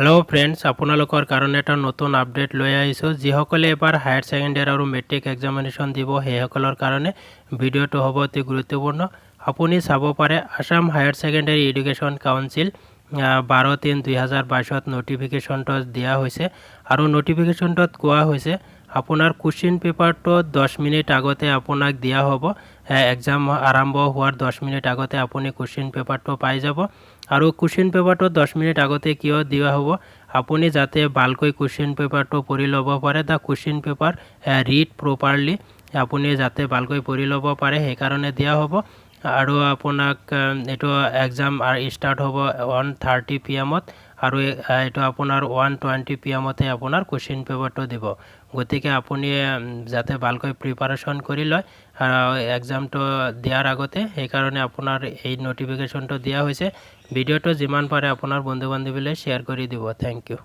Hello' friends, আপোনালোকৰ কাৰণে এটা নতুন আপডেট লৈ আহিছোঁ। যিসকলে এবাৰ হায়াৰ ছেকেণ্ডেৰী আৰু মেট্ৰিক এক্সামিনেশ্যন দিব, সেইসকলৰ কাৰণে ভিডিঅ'টো হ'ব অতি গুৰুত্বপূৰ্ণ। আপুনি চাব পাৰে, Assam higher secondary education council, 12/3/2022ত ন'টিফিকেশ্যনটো দিয়া হৈছে আৰু ন'টিফিকেশ্যনটোত কোৱা হৈছে, আপোনাৰ কুৱেশ্যন পেপাৰটো 10 মিনিট আগতে আপোনাক দিয়া হ'ব। এক্সাম আৰম্ভ হোৱাৰ 10 মিনিট আগতে আপুনি কুৱেশ্যন পেপাৰটো পাই যাব। আৰু কুৱেশ্যন পেপাৰটো 10 মিনিট আগতে কিয় দিয়া হ'ব? আপুনি যাতে ভালকৈ কুৱেশ্যন পেপাৰটো পঢ়ি ল'ব পাৰে। The question paper read properly, আপুনি যাতে ভালকৈ পঢ়ি ল'ব পাৰে, সেইকাৰণে দিয়া হ'ব। আৰু আপোনাক এইটো এক্সাম ষ্টাৰ্ট হ'ব 1:30 পি এমত আৰু এইটো আপোনাৰ 1:20 পি এমতে আপোনাৰ কুৱেশ্যন পেপাৰটো দিব। গতিকে আপুনি যাতে ভালকৈ প্ৰিপাৰেশ্যন কৰি লয় এক্সামটো দিয়াৰ আগতে, সেইকাৰণে আপোনাৰ এই ন'টিফিকেশ্যনটো দিয়া হৈছে। ভিডিঅ'টো যিমান পাৰে আপোনাৰ বন্ধু বান্ধৱীলৈ শ্বেয়াৰ কৰি দিব। Thank you.